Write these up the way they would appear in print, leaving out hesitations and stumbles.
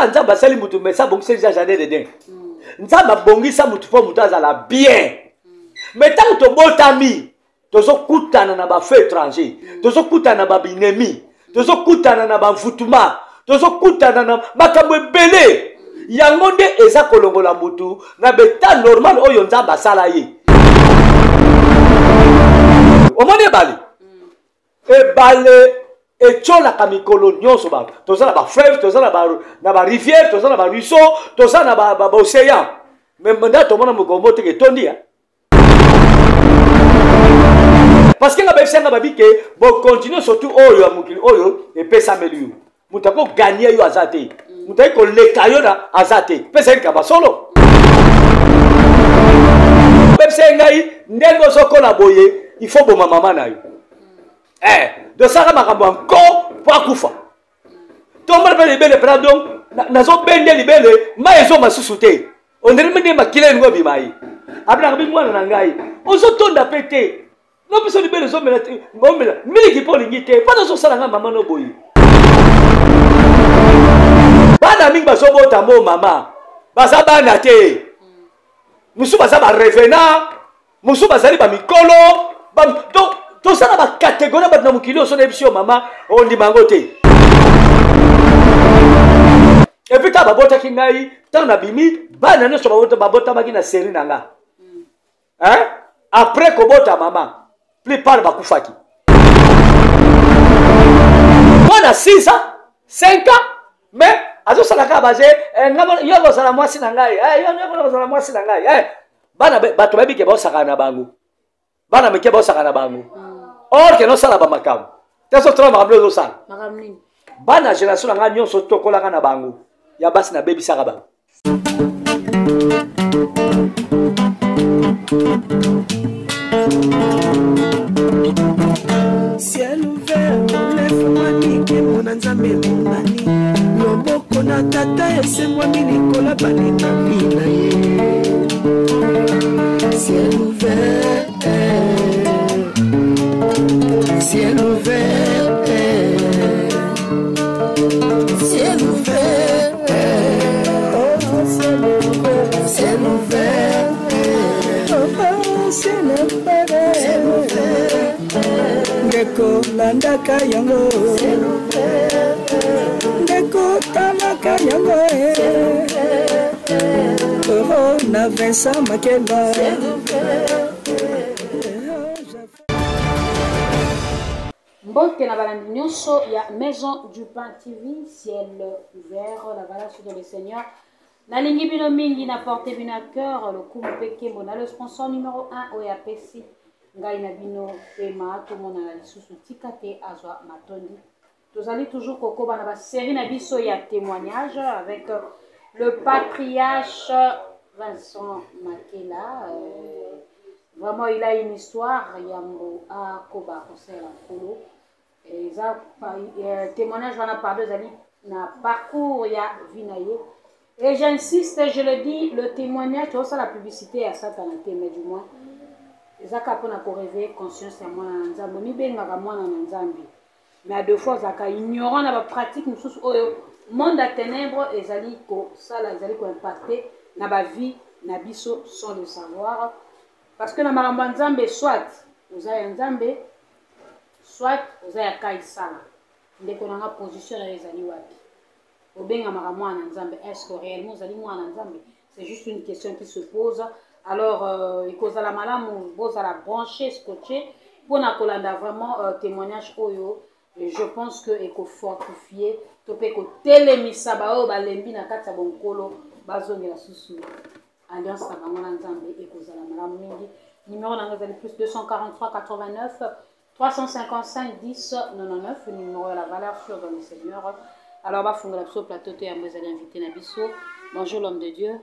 Kaka Nzambe asali motu, mais abongisa deja jardin d'Eden. Nzambe abongisa motu mpo motu azala bien. Mais ntango tobotami, tozokutana na bafeu étranger, tozokutana na babinemi, tozokutana na bamvutuma, tozokutana na makambo ebele. Yango nde eza kolongola motu na beta normal oyo Nzambe asala ye. Omoni ebale, ebale etiolaka mikolo nyonso. Bato toza na bafleuve, toza na barivière, toza na baruisseau, toza na baocéan, mais nda tomona mokombo teke etondi ya parce que nga bayebisa nga babi ke bokontinue, surtout oyo ya mokili oyo epesameli yo. Moto akoganye yo aza te, moto ayi koleka yo na aza te. Pesa ye likaba solo. Bayebisa ye ngai ndenge ozokola boye, il faut boma mama na yo. Dosaka makambo ya nko mpo akufa. Tombala mpe libele mpena, donc nazobende libele, mai ezonga susu te. Ondeli nde makila elingi obima. Ye abelaka bi mwana na ngai ozotonda mpe te, no biso libele ezomela te, omela miliki mpo olingi te, mpo nazosala ngai mama no boye. Bana mingi bazobota mo mama baza bana te, mosusu baza barevenant, mosusu bazali bamikolo. Donc toza na bacatégorie ya bato na mokili oyo. So nayebi yo mama, ondima yango te. Et puis ntango babotaki ngai, ntango nabimi, bana nyonso babotamaki na série na nga, hein? Après kobota mama, plupart bakufaki. Mwana 6 ans, 5 ans, mais azosala kaka baze yo kozala mwasi na ngai, yo kozala mwasi na ngai. Bana bato bayebi ke baosaka na bango, bana mike baosaka na bango, or ke nosala bamakambo te. So tola makambo ozosala, bana génération na ngai nyonso tokolaka na bango ya basi, nabebisaka bango. Ciel ouvert olefungwami, nkembo na Nzambe emonani, loboko na Tata esembwami likolo balingami na ye. Ciel ouvert, ciel ouvert, ciel ouvert, oh, ciel ouvert, ciel ouvert, oh, ciel ouvert, ciel ouvert. Ndeko, landaka yango, ndeko, talaka yango. Oh, na Vincent Makela. Mbote na balandi nyonso ya Maison du Pain TV, ciel ouvert, la valeur sur le Seigneur. Nalingi bino mingi, na porte bino à cœur. Lokumu mpe nkembo na le sponsor numéro 1 oyo apesi ngai na bino pema tomonana lisusu. Tika te azwa matondi. Tozali toujours kokoba na basérie na biso ya témoignage avec le patriarche Vincent Makela. Vraiment, il a une histoire. Yango akoba kosalela Nkolo, eza témoignage wana, pardon, ezali na parcours ya vie na ye. Et j'insiste, je le dis, le témoignage, tozosala publicité ya Satana te, mais du moins eza kaka mpona koréveiller conscience ya mwana na Nzambe. Omibengaka mwana na Nzambe, mais à deux fois ozalaka ignorant na bapratique mosusu oyo monde ya ténèbre ezali kosala, ezali koimpacte na bavie na biso sans le savoir. Parce que na makambo ya Nzambe, soit oza ya Nzambe, soit oza ya Kaisala. Ndeko na nga, position na yo ezali wapi? Obengamaka mwana na Nzambe, est ce que réellement ozali mwana na Nzambe? C'est juste une question qui se pose. Alors ekozala malamu bozala branché, scotché mpona kolanda vraiment témoignage oyo. Je pense que ekofortifie to mpe ekotelemisa baoyo balembi na kati ya bonkolo, bazongela susu alliance na bango na Nzambe. Ekozala malamu mingi. Numéro na ngo ezali plus 243 89 355 10 99, numéro ya la valeur sûre dans le Seigneur. Alors bafungola biso plateau to yango ezali invité na biso. Bonjour, l'homme de Dieu.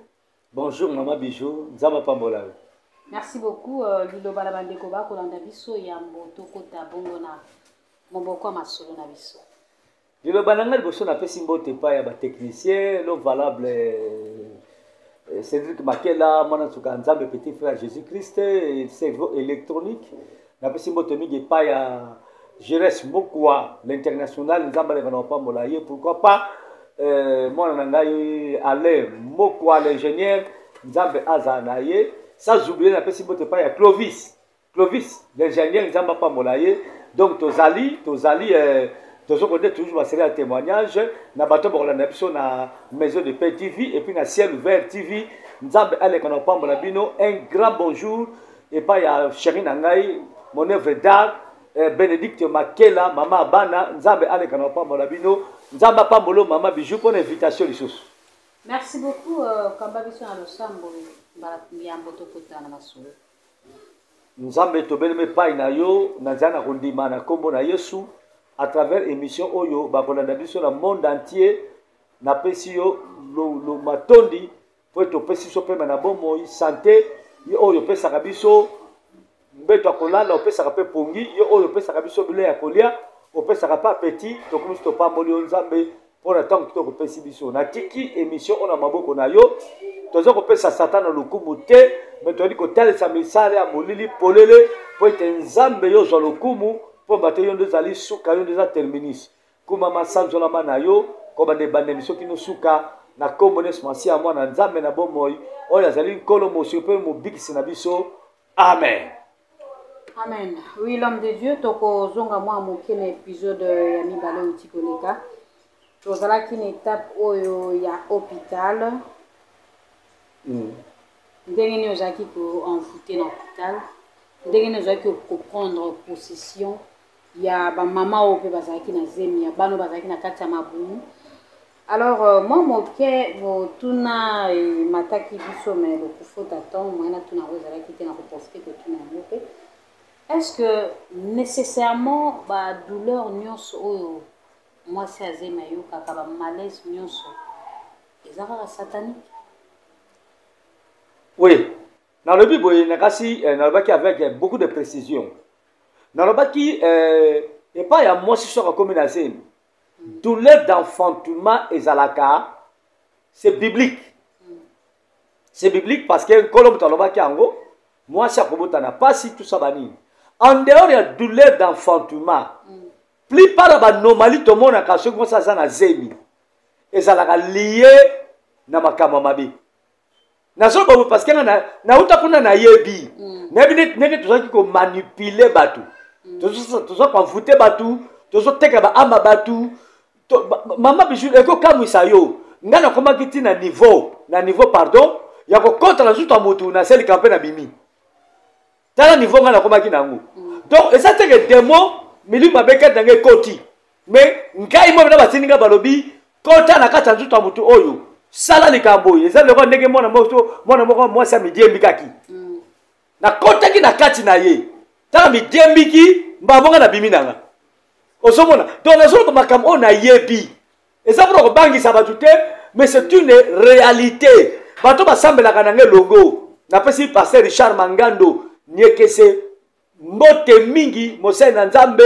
Bonjour mama Bijou, Nzambe apambola yo. Merci beaucoup. Liloba na bandeko bakolanda biso yambo tokota bongo na moboko ya masolo na biso. Liloba na ngai liboso, napesi mbote epai ya batechnicien lo valable Cédric Makela, mwana nsuka ya Nzambe, petit frère Jésus Christ, cerveau électronique. Napesi mbote mingi epai ya Jires Mokwa l'international, Nzambe aleka na kopambola ye. Pourquoi pas Mwana na ngai Alain Mokwa, l'ingénieur, Nzambe azala na ye. Sans oublier napesi mbote epai ya Clovis, Clovis l'ingénieur, Nzambe apambola ye. Donc tozali tozokonde toujours baseri ya témoignage na bato bakolanda biso na Maison de Paix TV et puis na Ciel Ouvert TV. Nzambe aleka na kopambola bino. Un grand bonjour epai ya chéri na ngai, mon œuvre d'art, Bénédicte Makela, mama abana. Nzambe aleka na kopambola bino. Nzambe apambola mama Bijou mpona invitation lisusu. Merci beaucoup. Kamba biso na losambo mbala yambo tokotana na masolo. Nzambe, tobelemi epai na yo na nzela na kondima na nkombo na Yesu. À travers émission oyo bakolanda biso na monde entier, napesi yo lo matondi po ete opesi biso pema na bomoi, santé. Yo oyo opesaka biso mbeto ya kolala, opesaka mpe pongi. Yo oyo opesaka biso bilei ya kolia, opesaka mpe appétit. Tokomisi, topamboli yo Nzambe mpo na ntango kitoko opesi biso. Natiki émission oyo na maboko na yo. Toza kopesa Satana lokumu te, me toyali kotalisa misala ya molili polele, mpo ete Nzambe, yo ozwa lokumu, mpo bate yo nde ezali suka, yo nde eza terminus. Kumama, sanzolama na yo kobanda ebandemi soki no suka, na nkombo Yesu Masiya, mwana Nzambe na bomoi, oyo azali Nkolo, Mosio mpe Mobikisi na biso. Amen. Amen. Oui, l'homme de Dieu, tokozonga mwa moke na épisode ya mibale outi koleka. Tozalaki na étape oyo ya hôpital. Ndenge nini ozalaki koenvoûter na hôpital? Ndenge nini ozalaki koprendre possession ya bamama oyo mpe bazalaki na zemi, ya bana oyo bazalaki na kati ya mabumu? Alors mwa moke botuna emataki biso, me lokufota temps moyen natuna yango ezalaki te. Na koprofiter kotuna yango mpe: est ce que nécessairement badouleur nyonso oyo mwasi azemi ayokaka, bamalaise nyonso, eza kaka satanique? Oui, nalobi boye na kasi nalobaki avec beaucoup de précision. Nalobaki epai ya mwasi, soki akomi na zemi, douleur d'enfantement ezalaka. C'est biblique, c'est biblique, parce que Nkolo moto alobaki yango: mwasi akobota na pasi, tout ça, banini. En dehors ya douleur d'enfantement, plupart ya baanomalies tomonaka soki mwasi aza na zemi ezalaka lié na makambo ya mabe. Nazoloba boye parce que nga nauta kuna, nayebi. Nayebi ndenge tozalaki komanipuler bato, toza koenvoûter bato, tozoteka baama bato. Mama Bijou, ekokamwisa yo, ngai nakomaki ti na niveau, pardon, ya kokɔta na nzuto ya motu, naselika mpe na bimi. Tala niveau ngai nakomaki na yango. Donc eza te ke démon, milimo mabe kati na ngai ekoti, mais ngai mo mena batindi ngai, balobi: "Kota na kati ya nzuto ya motu oyo, sala likambo oyo." Eza loko ndenge mwana moko mwasi amidiembikaki, nakotaki na kati na ye. Ntango midiembiki, mbabonga nabimi na nga. Ozomona? Donc nazoloba makambo oyo nayebi, eza mpona kobangisa bato te, mais c'est une réalité. Bato basambelaka na ngai elongo, napesi pasteur Richard Mangando Niekese mbote mingi, mosali na Nzambe,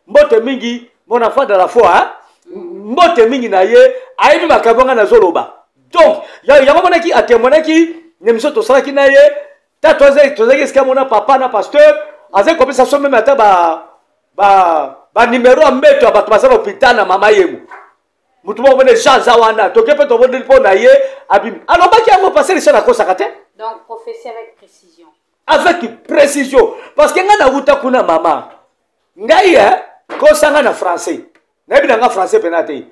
mbote mingi, mon enfant de la foi, hein? Mbote mingi na ye, ayebi makambo ngai nazoloba. Donc yango monaki atémoignaki na émission tosalaki na ye. Ta tozalaki esika mona papa na pasteur azali kopesa so même ata banimero ya mbeto ya bato baza na hôpital na mama yemo. Motu moko pene Jean aza wana, toke mpe tobondeli mpo na ye, abimi. Alobaki yango, pasteur Richard akosaka te. Donc prophétie avec précision. Avec précision, parce que ngai nawuta kuna, mama. Ngai kosanga na français, nayebi na nga français mpenza te.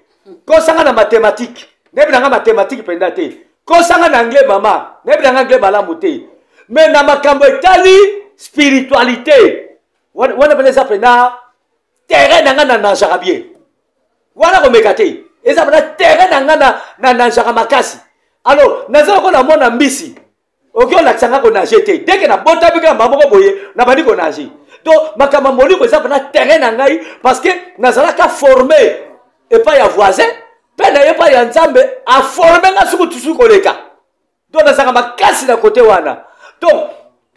Kosanga na mathématique, nayebi na nga mathématique mpenza te. Kosanga na anglais, mama, nayebi na nga anglais malamu te. Mais na makambo etali spiritualité wana mpena, eza mpenza terrain na nga, na nageaka bien wana, komeka te. Eza mpenza terrain na nga, na nageaka makasi. Alors naza lokola mwana mbisi, oki olakisa nga konager te. Dès que nabotami kaka mbala moko boye, nabandi konager. Donc makambo ya molimo eza mpenza terrain na ngai, parce que nazalaka formé epai ya voisin, mpe na ye epai ya Nzambe aformer nga suku tusu koleka. Donc nazalaka makasi na kote wana. Donc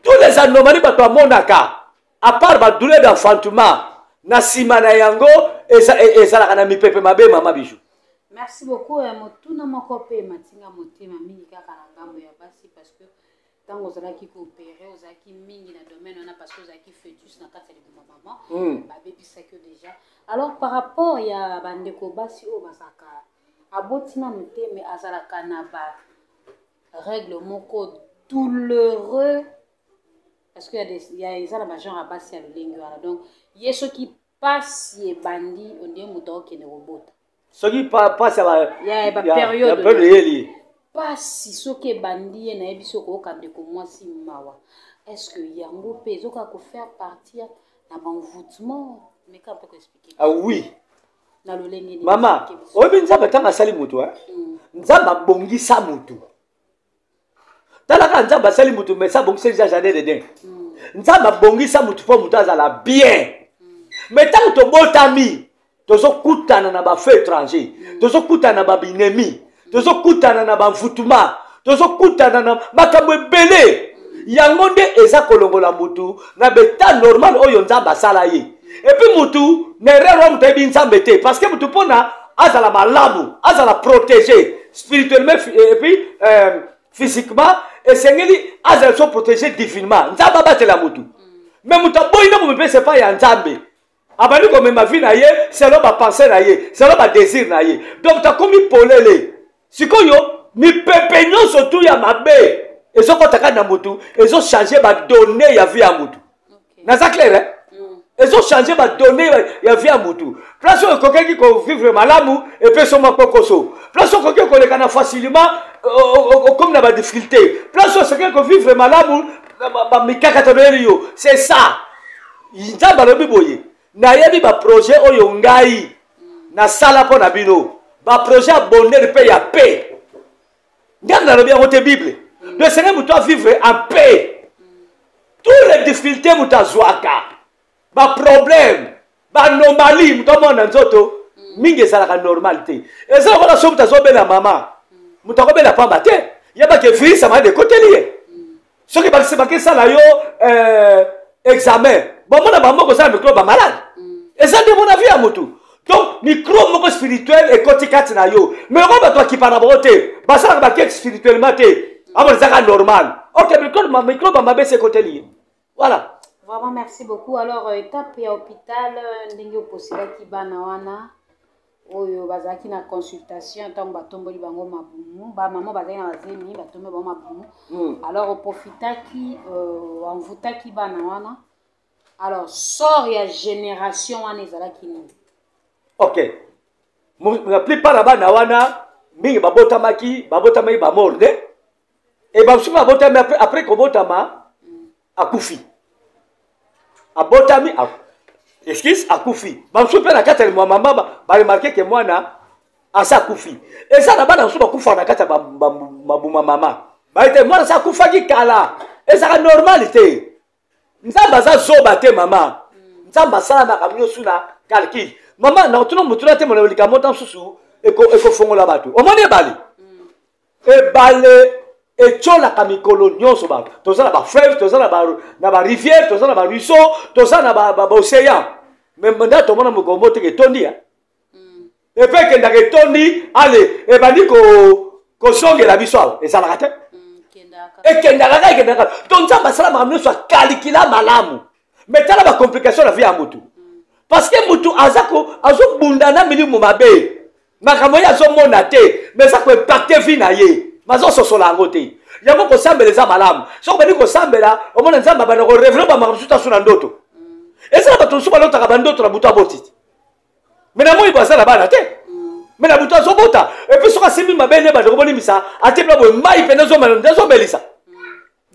tous les anomalies bato amonaka, à part badouleur d'enfantement, na nsima na yango ezalaka na mipepe mabe, mama Bijou. Merci beaucoup. Motuna moko mpe matinga motema mingi kaka na ngambo ya basi, parce que ntango ozalaki koopérer, ozalaki mingi na domaine wana, parce que ozalaki fœtus na kati ya libuma mama, babebisaki yo déjà. Alors par rapport ya bandeko basi oyo bazalaka Aboti nanu te, mais azalaka na ba règle moko douloureux, parce que ya eza na bagenre ya basi ya lolenge wana. Donc ye soki pasi ebandi, ondie moto akokende kobota. Soki pasi ya baperiode eyeli, pasi soki ebandi, ye nayebi soki okoyoka ndeko mwasi mawa. Est ce que yango mpe ezokaka kofaire partir na baenvoûtement? Meka mpe koexplike. Ah oui. Na lolenge nini? Mama, oyebi Nzambe ntango asali motu, Nzambe abongisa motu. Talaka, Nzambe asali motu, mais abongisa déjà jardin d'Eden. Nzambe abongisa motu mpo motu azala bien. Mais ntango tobotami, tozokutana na bafeu étranger, tozokutana na babinemi, tozokutana na bamvutuma, tozokutana na makambo ebele. Yango nde eza kolongola mutu na beta normal oyo Nzambe asala ye. Et puis mutu na erreur wana, mutu ayebi Nzambe te, parce que mutu mpona azala malamu, azala protégé spirituellement et puis physiquement, esengeli azala so protégé divinement. Nzambe abatela mutu, mais mutu aboyi nde momipesa epai ya Nzambe, abandi komema vie na ye selon bapense na ye, selon badésir na ye. Donc takomi polele. Sikoyo mipepe nyonso tu ya mabe ezokɔta kati na mutu, ezochange badonne ya vie ya mutu. Naza clair, eh? Ezochange badonne ya vie ya mutu. Place oyo ekokaki kovivre malamu, epesi mwa kokoso. Place oyo okoki koleka na facilement, okomi na badifficulté. Place oyo osengeli kovivre malamu, bamikakatano eyeli yo. C'est ça, Nzambe alobi boye: nayebi baprojet oyo ngai nasala mpo na bino, baprojet ya bonheur mpe ya paix. Nzambe nalobi yango te, Bible. Donc esengeli moto avivre en paix. Tous les difficultés moto azwaka, baproblème, baanomalie moto amona na nzoto mingi, ezalaka normal te. Eza lokola so moto azobela, mama, moto akobela pamba te. Yebake virus ya malade ekoteli ye. Soki bakesala yo examen, bamona bamoko eza na microbe bamalade. Eza nde mona vie ya motu. Donc microbe moko spirituel ekoti kati na yo, mais yango bato bakipa na bango te, basalaka bakeke spirituellement te, amona ezaka normal. Ok, microbe mabe esi ekoteli ye, voilà. Vraiment, merci beaucoup. Alors, étape ya hôpital, ndenge oposilaki bana wana oyo bazalaki na consultation, ntango batomboli bango mabumu, bamama bazalaki na bazemi, batomboli bango mabumu, alors oprofitaki, envoûtaki bana wana. Alors sort ya génération wana ezalaki nini? Ok, la plupart ya bana wana mingi babotamaki bamort nde e bamosusu babotami après kobotama akufi. Abotami, excuse, akufi. Bamosusu mpe na kati ya mwa mama baremarke ke mwana asa akufi. Eza na bana mosusu bakufaka na kati ya mabuma mama, baye te mwana asa akufaki kala. Ezalaka normal te. Nzambe aza zoba te, mama. Nzambe asala makambo nyonso na calcul. Mama, na otuna motuna te, mona likambo ta mosusu ekofongola bato. Omoni ebale, ebale etiolaka mikolo nyonso. Bato toza na bafleuve, toza na barivière, toza na baruisseau, toza na baocéan, mais nda tomona mokolo moko teke etondi ya epe ekendaka, etondi, ale ebandi kozongela biso awa. Ezalaka te, ekendaka kaka, ekendaka. To Nzambe asala makambo nyonso, akalikila malamu. Mais tala bacomplication na vie ya mutu, parce que mutu aza azobunda na milimo mabe. Makambo ye azomona te, mais eza koimpacte vie na ye, mazososola yango te. Yango kosambela eza malamu. Soki obandi kosambela, omona Nzambe abanda korevele bamakambo mosusu tasu na ndoto. Eza na bato mosusu balotaka bandoto na butu, aboti te, mais na moi baza na bana te, mais na butu azobota. Et puis soki asimbi mabe nde bandeko bolimbisa, atie mpena boye mai pene azomelisa.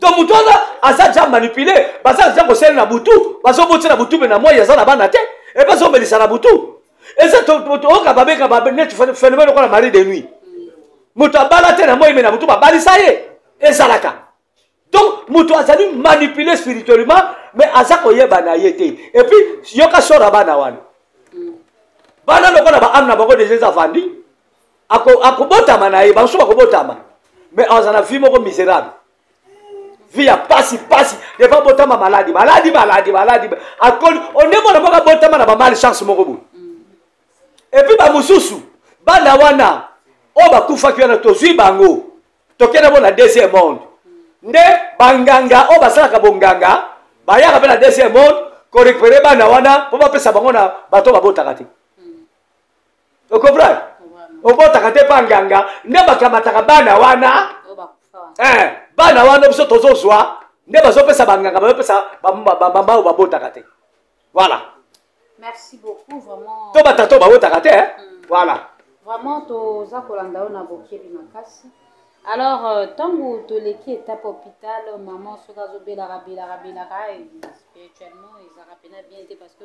Donc motu wana aza ja manipule, baza ja kosala na butu, bazobotisa na butu, me na moi aza na bana te, epe azomelisa na butu. Eza oyoka babeka neti phénomène lokola mari de nuit. Moto abala te na moi, me na butu babalisa ye. Ezalaka. Donc moto azali manipule spirituellement, mais aza koyeba na ye te. Et puis yoka sora bana wana, bana lokola baame na bango deja eza vandi, akobotama na ye, bamosusu bakobotama, mais aza na vie moko misérable, vie ya pasi pasi. Defa botama maladi, maladi, maladi, maladi, akoli onde mwana moko abotama na bamale chance moko boye. Et puis bamosusu bana wana oyo bakufaki wana, tozwi bango, tokende bo na deuxième monde. Nde banganga oyo basalaka bonganga bayaka mpe na deuxième monde korécupere bana wana mpo bapesa bango na bato babotaka te. Ocomprendre? Obotaka te mpa nganga nde bakamataka bana wana. Eh, bana wana biso tozozwa nde bazopesa banganga, bazopesa bamama oyo babotaka te. Voilà. Merci beaucoup, vraiment. To batata oyo babotaka te, eh? Voilà. Vraiment, toza kolanda yo na bokebi makasi. Alors, ntango toleki étape hôpital, maman soki azobelaka belaka belaka spirituellement ezalaka mpena bien te, parce que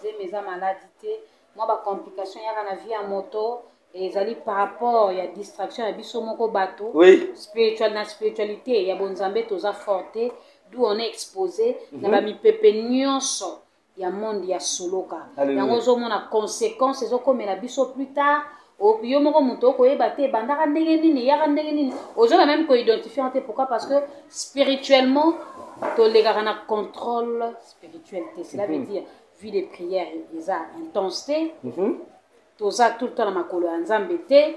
zemi eza maladi te, mwa bacomplication yaka na vie ya moto ezali par rapport ya distraction ya biso moko bato. Spirituel na spiritualité ya bonzambe toza fort te, d'où on est exposé na bamipepe nyonso ya monde ya soloka. Yango ozomona conséquence ezokomela biso plus tard. Yo moko moto okoyeba te ebandaka ndenge nini, eyaka ndenge nini, ozoka même koidentifie te. Pourquoi? Parce que spirituellement tolekaka na contrôle spirituel te. Cela veut dire vie de prière eza intense te, toza tout le temps na makolo ya Nzambe te.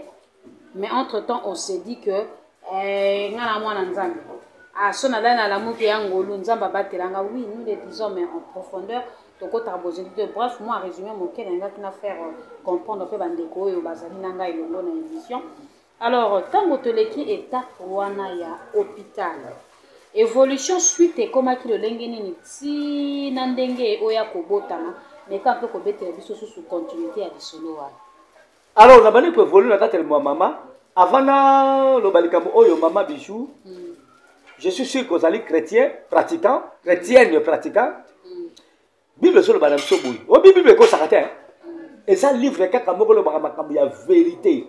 Mais entre temps on se dit que nga na mwana Nzambe, ah, so nalali nalamuki ya ngolu, Nzambe abatelanga. Oui, nous le disons, mais en profondeur tokotaka bozeli te. Bref, moi résumé moke nalingaki na faire comprendre mpe bandeko oyo bazali na ngai elongo na émission. Alors, ntango toleki étape wana ya hôpital, évolution suite ekomaki lolenge nini ti na ndenge oyo ya kobotama? Meka mpe kobetela biso susu continuité ya lisolo wana. Alors, nabandi koévolue na kati ya mama. Avant naloba likambo oyo, mama Bijou, je suis sûr kozali chrétien pratiquant, chrétienne pratiquant. Bible ezoloba na biso boye, obi Bible ekosaka te, eza livre kaka moko elobaka makambo ya vérité,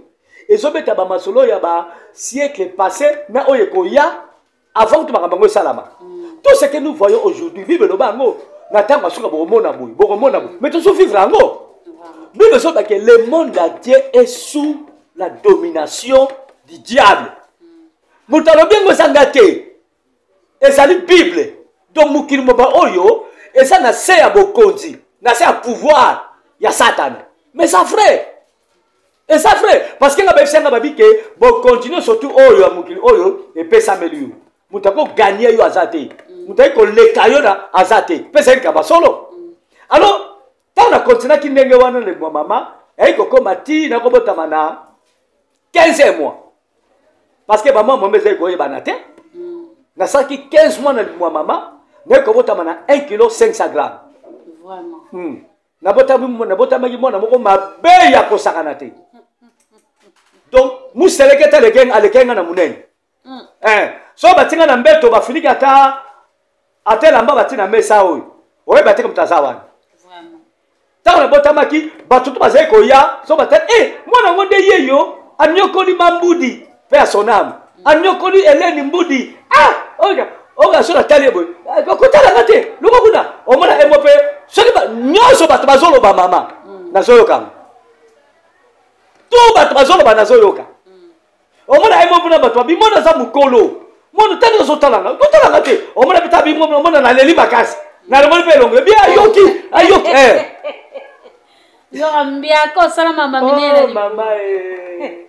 ezobeta bamasolo ya basiècle passé na oyo ekoya avant kutu makambo yango esalama. Tout ce que nous voyons aujourd'hui, Bible eloba yango: na ntango ya suka bokomona boye, bokomona boye, mais tozovivre yango. Bible ezoloba ke le monde entier est sous la domination du diable. Moto alobi yango ezanga te, ezali Bible. Donc mokili moba oyo eza na se ya bokonzi, na se ya pouvoir ya Satana. Mais eza vrai, eza vrai, parce que nga bayebisi nga babi ke bokontinue, surtout oyo ya mokili oyo epesameli yo, moto akoganye yo aza te, moto ayi koleka yo na aza te, mpe ezali kaba solo. Alors, ntango nakontinuaki ndenge wana na mwa mama, ayi kokóma ti nakobotama na 15 mois, parce que bamwa mwambe ezali koyebana te. Nasalaki 15 mois na limwa mama, naye kobotama na 1 kilo 500 gramme. Vraiment. Nabotamaki mwana moko mabe ya kosakana te. Donc museleke te, aleke nga na monene. So batinga na mbeto, bafiniki ata elamba bati na mesa oyo, oyeba te moto aza wana. Vraiment. Ntango nabotamaki, bato to bazali koya, so batali e mwana yango nde ye yo anyokoli mambudi mpe ya soname, anyokoli Eleni Mbudi. Ah, oyo oyo so natali ye boye, kotalanga te, loko kuna omona emo mpe soki nyonso bato bazoloba, mama, nazoyoka to bato bazoloba, nazoyoka. Omona emo mpona bato babimona aza mokolo, mwana tani ozotalanga, kotalanga te. Omona mpe tabimona, omona naleli makasi, nalongoli mpe elongo ebi ayoki ayoki eh. Yoka mbiaka osala mama minene. Oh, mama eh.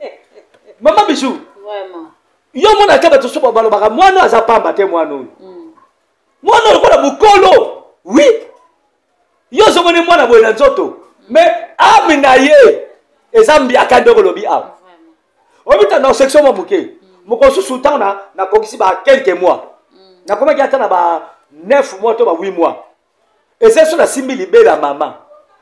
Mama Bijou. Vraiment. Yo mona te, bato so balobaka mwana aza pamba te, mwana oyo, mwana oyo lokola mokolo. Oui, yo ozomoni mwana boye na nzoto, mais ame na ye eza mbiaka ndenge olobi awa. Vraiment. Obita na section mwa moke mokosusu, ntango nakokisi ba quelques mois, nakomaki ata na ba 9 mois to ba 8 mois, eza so nasimbi libela, mama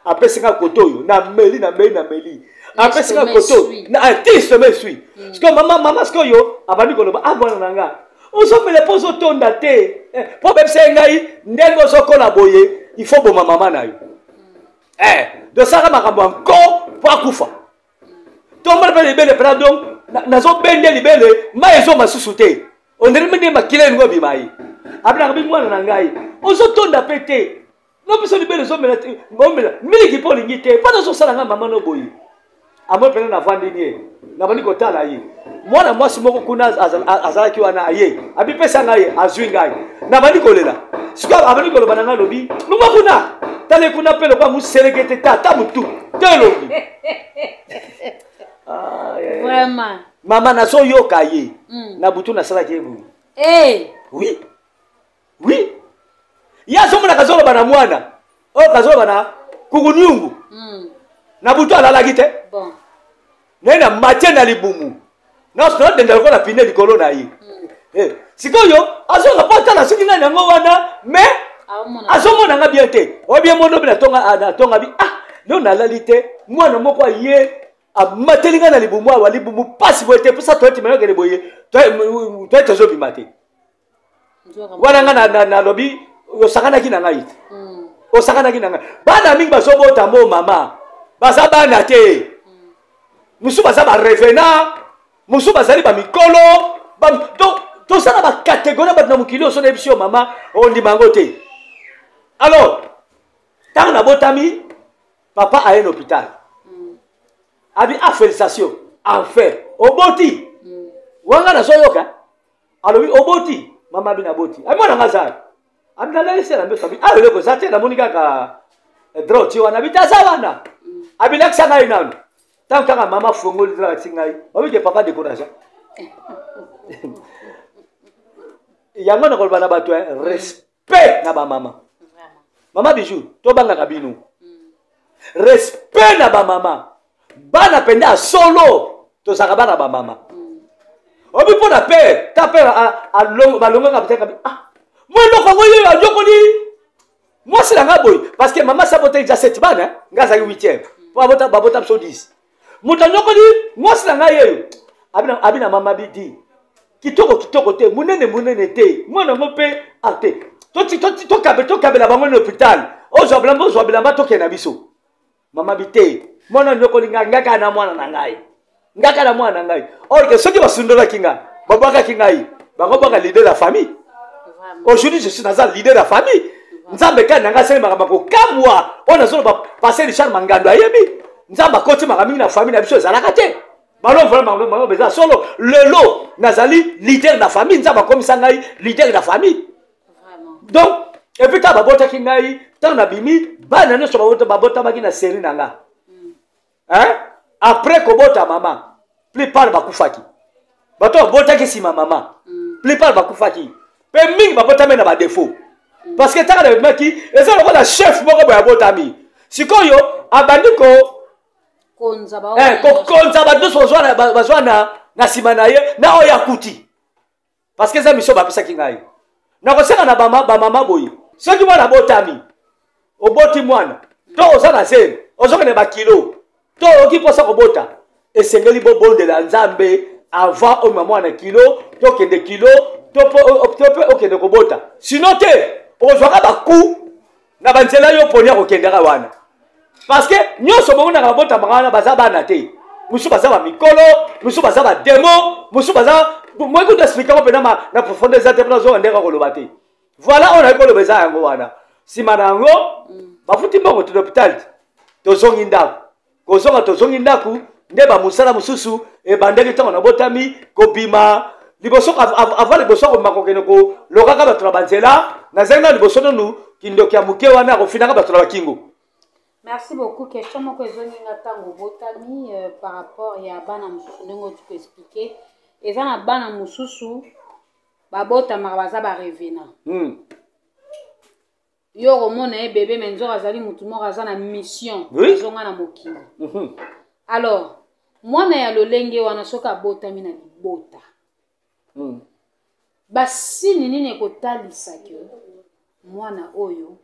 apesi nga kote oyo, nameli, nameli, nameli, apesi nga kote oyo ti seme esui. Sikoyo mama sikoyo abandi koloba: "Ah, mwana na nga, ozomela mpo ozotonda te." Mpo bebisa ye ngai ndenge ozokola boye, il faut boma mama na yo. Dosaka makambo ya nko mpo akufa, tombala mpe libele mpena. Donc nazobende libele, mai ezoma susu te, ondeli nde makila elingi obima ye. Abinaka bi: "Mwana na ngai, ozotonda mpe te, no biso libele ezomela te, omela miliki mpo olingi te, mpo nazosala ngai mama no boye." Amoi mpena navandi ye, nabandi kotala ye. Mwana mwasi moko kuna azalaki wana, aye abipesa ngai ye, azwi ngai, nabandi kolela. Sikoyo abandi koloba na ngai, alobi: "Longwa kuna, tala kuna mpe lokwa moseleke te, tata motu te elongi." Ah, yeah. Vraiment. Mama, nazoyoka ye. Na butu nasalaki ye boye. Hey. Oui, ye azomona kazoloba na mwana oyo, kazoloba na kukuniungu. Na butu alalaki te. Bon. Naye na matie na libumu. Nadenda lokola pine likolo na ye. Eh, sikoyo azonga mpo atala soki nani yango wana mais azomona nga bien te. Oyebi ye mono mpe natonga bi ah leo nalali te mwana moko aye amateli ngai na libumu awa libumu mpasi boye te mposa toyeti mayokele boye toyeti ezobima te wana ngai nalobi osakanaki na ngai te hmm. osakanaki na ngai bana mingi bazobota mo mama baza bana te hmm. mosusu baza barevenant mosusu bazali bamikolo toza na bacatégorie ya bato na mokili oyo so nayebisi yo mama ondima yango te. Alors ntango nabotami, papa aye na hôpital, abi: "Ah, félicitation, enfin oboti." Wanga nazoyoka alobi: "Oboti, mama?" Abi: "Naboti." Abi: "Mwana nga aza?" Abi: "Nalalisi na mbeso." Abi: "Ah, eloko eza te, namoni kaka drap ti wana." Abi: "Te, aza wana." Abi: "Lakisa ngai nanu." Ntango kaka mama fongoli drap, alakisi ngai, babi ke papa décourage. Yango nakoloba na bato, respect na bamama. Mama Bijou, tobangaka bino. Respect na bamama. Bana mpenza ya solo, tozalaka bana bamama. Obi mpo na pere ta pere balongaka peut-être abi: "Ah, mo eloko yango ye ayokoli mwasi na ngai boye." Parce que mama si abotaki ja sept bana, ngai azalaki huitième, mpo babota biso 10. Moto anyokoli mwasi na ngai yeyo. Abi na mama bi di kitoko kitoko te, monene monene te, mwana yango mpe a te. Tokabela bango na hôpital, ozwa bilamba, ozwa bilamba, tokende na biso. Mama bi te, mwana nyokoli ngai, ngai kaka na mwana na ngai, ngai kaka na mwana na ngai. Or ke soki basundolaki ngai, babwakaki ngai, bango bwaka leader ya famille. Aujourd'hui je suis naza leader ya famille. Nzambe kani na ngai asali makambo kokamwa oyo nazoloba. Pasteur Richard Mangando ayebi. Nzambe akoti makambo mingi na famille na biso ezalaka te. Balo vraiment bango eza solo. Lelo nazali leader na famille. Nzambe akomisa ngai leader na famille. Donc et puis ntango babotaki ngai, ntango nabimi, bana nyonso babotamaki na série na nga, hein? Après kobota mama, plupart bakufaki. Bato babotaki nsima mama, plupart bakufaki, mpe mingi babotami na badéfaut, parce que ntango nabimaki, eza lokola chef moko boye abotami sikoyo, abandi ko kokonza bato nyonso bazwa na nsima na ye na oyo akuti, parce que eza mission bapesaki ngai. Nakosenga na bamama boye: soki mwana abotami, oboti mwana to oza na zemi, ozokende bakilo to oyoki mposa kobota, esengeli bobondela Nzambe avant omema mwana kilo, tokende kilo to mpe okende kobota. Sinon te, okozwaka baku na banzela yo poni ya kokendaka wana, parce que nyonso bomonaka babotamaka wana baza bana te. Mosusu baza bamikolo, mosusu baza bademo, mosusu baza moi kutu explique yango mpena na profondeur eza te, mpona ozonga ndenge koloba te. Voilà, oyo nayi koloba eza yango wana. Nsima na yango, bafuti mbongo te na hôpital te, tozongi ndako. Kozonga, tozongi ndako nde bamosala mosusu ebandaki. Ntango nabotami, kobima liboso, avant liboso kobima kokende kolokaka bato na banzela, nazali na liboso nanu kindoki ya moke wana kofinaka bato na bakingo. Merci beaucoup. Question moko ezongi nga: ntango obotami, par rapport ya bana mosusu, ndenge oti koexpliquer, eza na bana mosusu babotamaka baza barevenant. Yo okomona ye bébé, mais nzoka azali motu moko aza na mission. Azonga na mokili. Alors mwana ya lolenge wana, soki abotami na libota, basini nini ekotalisa ke mwana oyo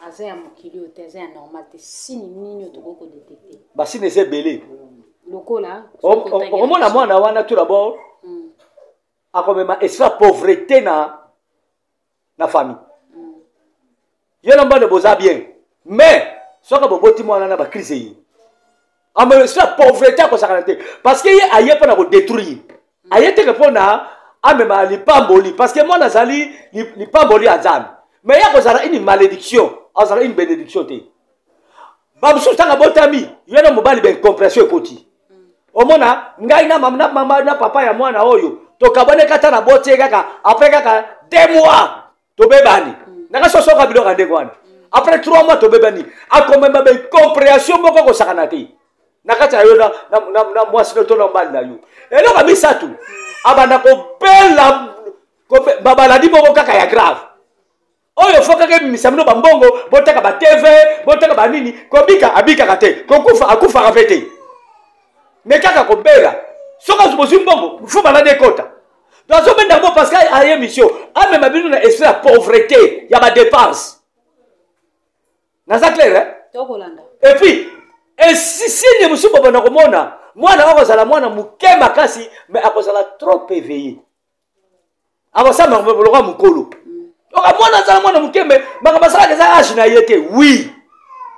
aza ya mokili oyo te, aza ya normal te? Sini nini oyo tokoki kodétecter? Basini eza ebele. Lokola? Okomona mwana wana, tout d'abord akomema esprit ya pauvreté na famille. Ye na mbane boza bien, mais soki boboti mwana na bacrise, ye amema esprit ya pauvreté, akosakana te, parce que ye aye mpona kodétruire, aye teke mpona amema lipamboli, parce que mwana azali lipamboli ya Nzambe, mais ye akozala une malédiction, azala une bénédiction te. Bamosusu, ntango abotami, ye na mobali, baincompréhension ekoti. Omona ngai na mama na, mama na papa ya mwana oyo tokabwanaki, ata na boti ye kaka, après kaka 2 mois tobebani. Nanga sosoka biloko ya ndenge wana, après 3 mois tobebani. Akomema baincompréhension moko akosakana te na kati ya yo na mwasi no to na mobali na yo. Eloko ya misato, abanda kobela bamaladi moko kaka ya grave oyo fo kaka ebimisa bino bambongo, botaka ba TV, botaka banini. Kobika abikaka te, kokufa akufaka mpe te. Me kaka kobela soki bozwi mbongo fo maladi ekota. Donc azobenda yango parce que aye mission amema bino na esprit ya pauvreté ya badepense. Naza clair, eh? Tokolanda. Et puis signe mosusu bobanda komona mwana akozala mwana moke makasi, mais akozala trop éveillé, akosala makambo lokola mokolo. Oka mwana azala mwana moke, mais makambo asalaka eza age na ye te. Oui,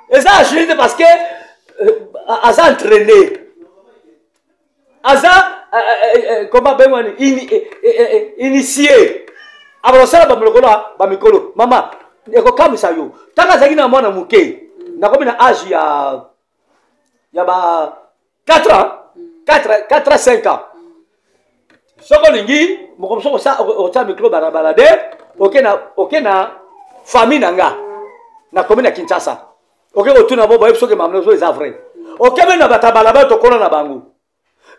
eza age na ye te parce que aza entraîné, aza comment bengwani, initié, akosala bamolokolo bamikolo. Mama, ekokamwisa yo, ntango azalaki na mwana moke, nakomi na age ya ba 4 ans, 4 4 5 ans. Soki olingi moko mosusu okotia micro balabala de oke na famille na nga, nakomi na Kinshasa, oke kotuna bo bayebi soki makambo nyonso eza vrai. Okeme na bato ya balabala, tokola na bango.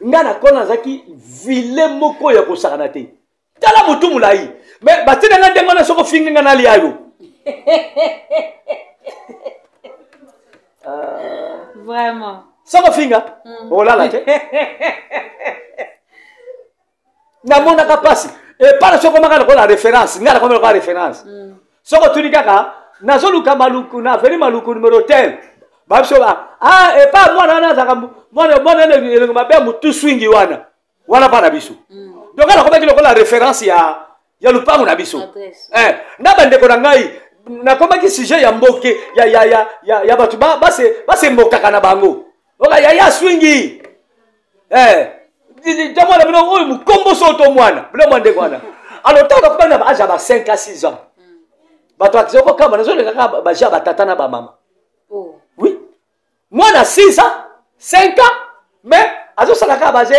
Nga nakola, nazalaki vile moko ya kosakana te. Tala motu molai, me batina nga ndenge wana, soki ofingi nga nalia yo. Vraiment. Soki ofinga, olala te. Namonaka mpasi epana soki omaka lokola référence, ngai nakomi lokola référence. Soki otuni kaka nazoluka Maluku na avenue Maluku numero tel, babiso ba ah, epa mwana wana azalaka mwana mwana elongo mabe ya motu swingi wana wana mpa na biso. Donc ngai nakomaki lokola référence ya lupango na biso. Adresse. Eh, na bandeko na ngai nakomaki sujet ya mboke ya bato basembokaka na bango, oka yaya swingi, eh, ta mwana bino oyo mokombo so to mwana bino mwa ndenge wana. Alors ntango nakomaki na baage ya ba 5 à 6 ans, bato akokamba nazoleka kaka baje ya batata na bamama. Oh. Oui, mwana 6 ans, 5 ans, mais azosala kaka baje,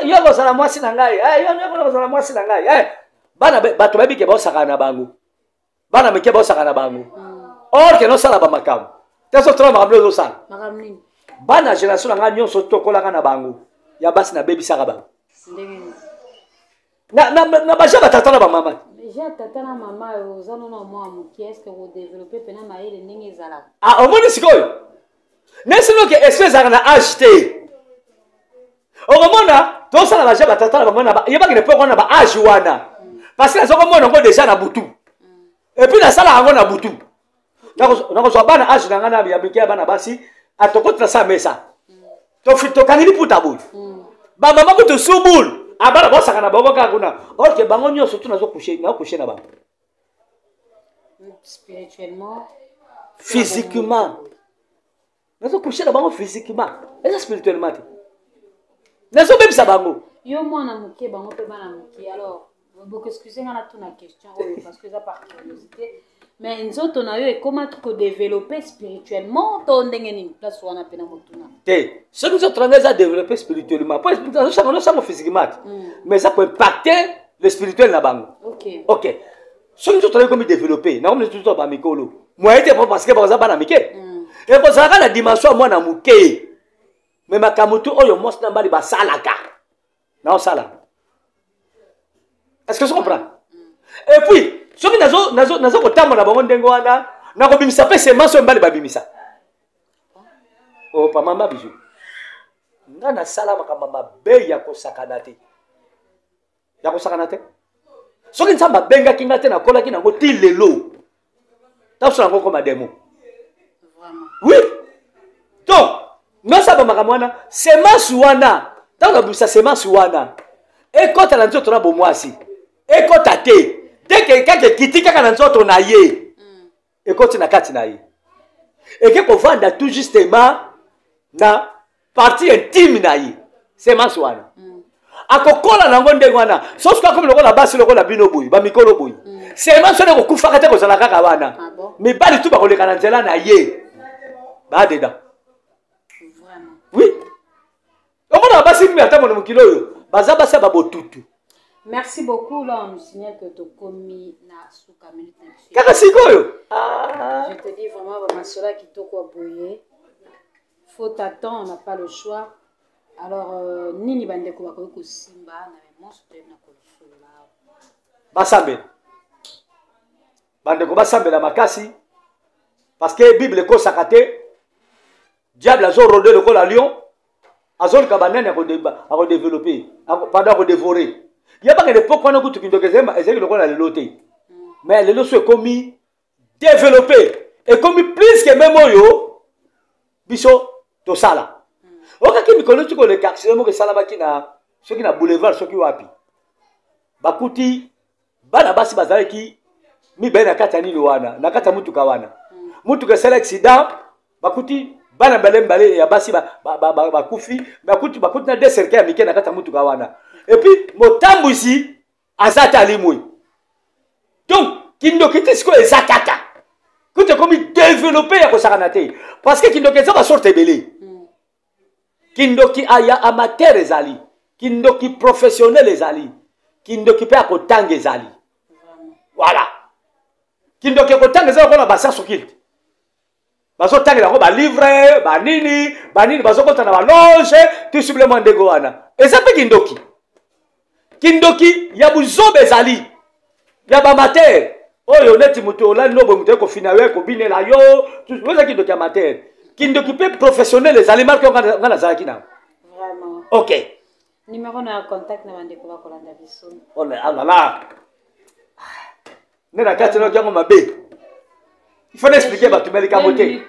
yo kozala mwasi na ngai, yo kozala mwasi na ngai. Bana bato bayebi ke baosaka na bango, bana mike baosaka na bango, or ke nosala bamakambo te, sotola makambo ozosala. Makambo nini? Bana génération na ngai nyonso tokolaka na bango ya basi, nabebisaka bango. Ndenge nini? Na baje batata na bamama. Déjà tata na mama oyo oza nono mwa moke, est ce que kodévelopper mpena mayele ndenge ezalaka? Ah, omoni sikoyo nesinoke esprit ezalaka na age te. Okomona tosala baje batata na bamama, yebaki ne mpo na baage wana, parce que nazokomona yango déjà na butu, et puis nasalaka yango na butu. Nakozwa bana age na ngai na ya mike ya bana basi, atokotela sa mesa, tokangi liputa boye, bamama kutu subul, abana bosaka na bango kaka kuna, or ke bango nyonso tu nazokushe na bango. Spirituellement? Physiquement, nazokushe na bango physiquement, eza spirituellement te, nazobebisa bango. Yo mwana moke, bango mpe bana moke. Alors bokoexcuse nga natuna question oyo parce que eza par curiosité, mais nzoto na yo ekomaki kodévelopper spirituellement to ndenge nini? Place wana mpe na motuna. Te, soki nzoto na ngai eza développé spirituellement, po nazosango physiquement te, mais eza koimpacte le spirituel na bango. Ok, soki nzoto na yo ekomi développé, nakomi nzoto bamikolo moye te, po parce que baza bana mike, ekozalaka na dimension ya mwana moke, me makambo tu oyo mwasi na mbali basalaka naosala. Est ce que je comprends? Et puis soki nazo kotambola bango ndenge wana, nakobimisa mpe semence oyo mibali babimisa. Opa mama bizu, nga nasala makambo mabe ya kosakana te, ya kosakana te. Soki Nzambe abengaki nga te, nakolaki nango ti lelo, taso yango koma demo. Vraiment. Oui, donc nosala bamakambo wana, semence wana, ntango nabimisa semence wana, ekɔta na nzoto na bomwasi, ekɔta te deke kaka ekiti kaka na nzoto na ye, ekɔti na kati na ye, eke kovanda tout justement na partie intime na ye. Semence wana akokola nango ndenge wana. Soki akomi lokola basi, lokola bino boye, bamikolo boye, semence wana ekokufaka te, kozala kaka wana. Ah bon? Mibali tu bakoleka na nzela na ye badeda. Vraiment. Oui, omona basi mingi ata mona mokili oyo baza basi ya babotutu. Merci beaucoup. Là, on nous signale que tokomi na suka minute na biso. Kaka sikoyo? Ah. Je te dis vraiment, bamasola kitoko ya boye, faut t'attendre, on n'a pas le choix. Alors nini bandeko bakoki kosimba na memonso toyebi na kosolola awa? Basambela, bandeko basambela makasi, parce que Bible ekosaka te. Diable azorôder lokola lion. Azoluka banani akodevelope, pardon, akodevore. Yebaka lepoke wana kutu kindoki ezalaki lokola lelo te, mais lelo so ekomi développé, ekomi plus que meme oyo biso tosala. Okaki mikolo ti koleka, accident moko esalamaki na soki na boulevard soki wapi, bakuti bana basi bazalaki mibale na kati ya nini wana, na kati ya motuka wana. Motuka esali accident, bakuti bana mibale mibale ya basi bakufi, bakuti na deux cercueil ya mike na kati ya motuka wana. Et puis motambwisi aza ata alimwi. Donc kindoki ti sikoyo eza kaka kutu ekomi développé ya kosakana te, parce que kindoki eza basorte ebele. Kindoki ya amateur ezali, kindoki professionnel ezali, kindoki mpe ya kotanga ezali. Voilà, kindoki ya kotanga eza lokola bascience occulte, bazotangela yango balivre, banini banini, bazokota na baloge tout simplement. Ndenge wana eza mpe kindoki. Kindoki ya buzoba ezali ya baamateur, oyo neti moto olali no boye, moto ekofina yo, ekobinela yo, eza kindoki amateur. Kindoki mpe professionnel ezali, marke nga nazalaki nango. Ok. Numéro na contact na bandeko bakolanda biso. Oh là là, nde na kati noki yango mabe, il faut expliquer bato me likambo te.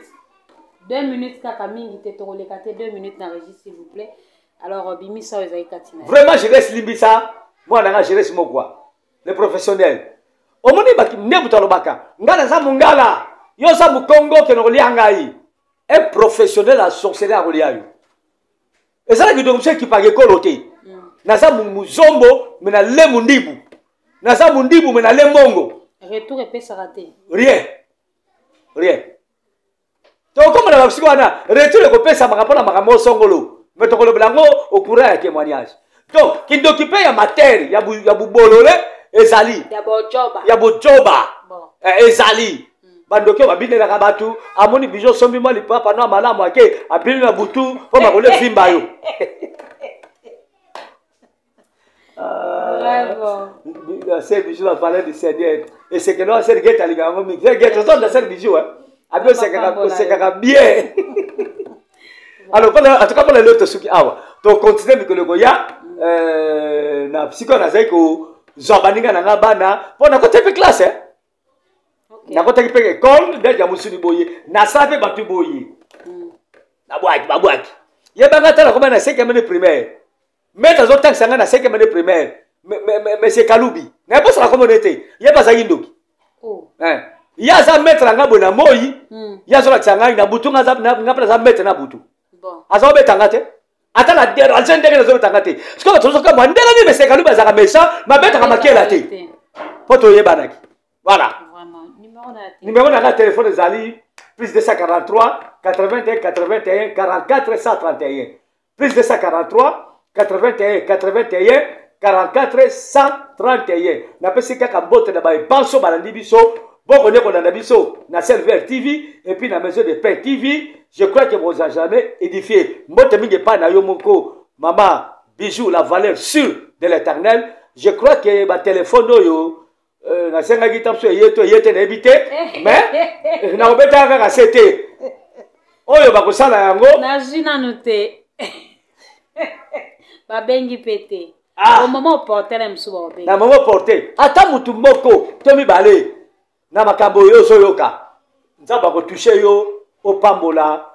2 minutes kaka, mingi te, tokoleka te 2 minutes na régie, s'il vous plaît. Alors bimisa oyo ezali kati na. Vraiment, je reste, limbisa mwana nga, je reste mokwa le professionnel. Omoni nde moto alobaka ngai naza mongala, yo oza mokongo, okende kolia ngai. Un professionnel ya sorcellerie akolia yo. Ezalaki donc mosu ekipaka ekolo te. Naza mozombo me nale mondibu, naza mondibu me nale mbongo. Retour epesaka te. Rien, rien. Tokóma na basiko wana, retour ekopesamaka mpona makambo osongolo, me tokolobela yango au courant ya témoignage. Donc kindoki mpe ya matere ya bubolole ezali. Ya bojoba. Ezali bandoki oyo babinelaka bato. Amoni bijo, osombi mwa lipapa no ya malamu, ake abini na butu mpo makolo evimba yo. Sœur Bijou, la valeur du Seigneur. Et c'est que non, sœur Gete alinga yango mingi. Sœur Gete, ozonda sœur Bijou, hein. Abi osekaka bien. Alors, en tout cas, mpona lelo tosuki awa. Tocontinue mikolo ekoya na sikoyo nazali kozwa baninga na nga bana mpo nakota mpe classe, eh? Nakotaki mpe école ndenge ya mosuni boye, nasala mpe bato boye, nabwaki babwaki. Yebanga ata nakoma na cinquième année primaire, maître azotangisa ngai na cinquième année primaire, monsieur Kalubi, nayebosaka komona ete ye mpe azalaki ndoki. Ye aza maître na ngai boye na moi, ye azolakisa ngai na butu, nga mpe naza maître na butu, aza kobeta nga te, ata na dérange ndenge nazobeta nga te. Sikoyo bato tozokamwa ndenge nini monsieur Kalubi azalaka méchant, mabetaka makela te, mpo toyebanaki. Voilà, numéro na nga téléphone ezali plus 243 81 81 44 131, plus 243 81 81 44 131. Napesi kaka mbote na baepanso balandi biso, bokonde kolanda biso na Server TV et puis na Maison de Paix TV. Je crois que vous jamais édifié. Mbote mingi epai na yo moko, mama Bijou, la valeur sûre de l'Éternel. Je crois que batelefone oyo nasengaki ta biso eye to eye te, nayebi te, mais nakobetaka kaka se te oyo bakosala yango. Nazwi nanu te, babengi mpe te. Au moment opportun na mosusu bakobenga. Na moment opportun, ata motu moko to mibale na makambo oyo ozoyoka, Nzambe akotouche yo, opambola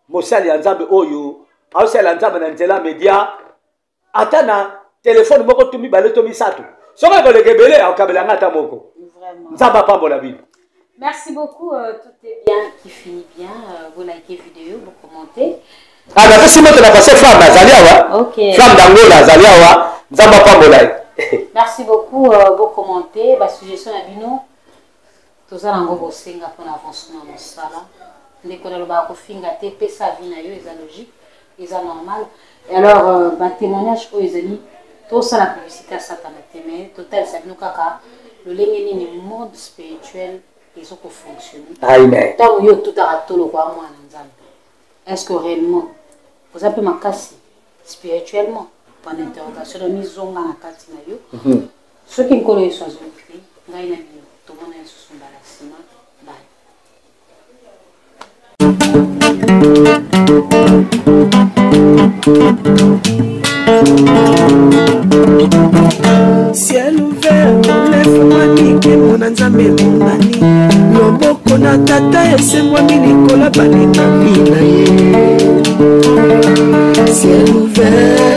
mosali ya Nzambe oyo aosalela Nzambe na nzela media, ata na telefone moko to mibale to misato. Soki ekoleka ebele, akokabela nga ata moko. Nzambe apambola bino. Merci beaucoup. Tout est bien qui finit bien. Vous likez vidéo, vous commentez. Ah, napesi moto na pasteur Flamme azali awa. Flamme d'Angola azali awa. Nzambe apambola ye. Merci beaucoup. Vous commentez. Ba suggestion na bino. Toza nango bosenga mpona avancement ya mosala. Ndeko nalobaka kofinga te, pesa avis na yo, eza logique, eza normal. Et alors batémoignage oyo ezali, tosala publicité ya Satana te, mais totalisa bino kaka lolenge nini monde spirituel ezokofonctionne. Amen. Ntango yo otutaka toloko ya mwana Nzambe, est ce que réellement oza mpe makasi spirituellement? Point d'interrogation. Donc mizonga na kati na yo. Soki Nkolo Yesu azongi te, ngai na bino tomona lisusu mbala nsima. Bye. Ciel ouvert, lefungwami, nkembo na Nzambe emonani, loboko na Tata esembwami likolo balekami na ye. Ciel ouvert.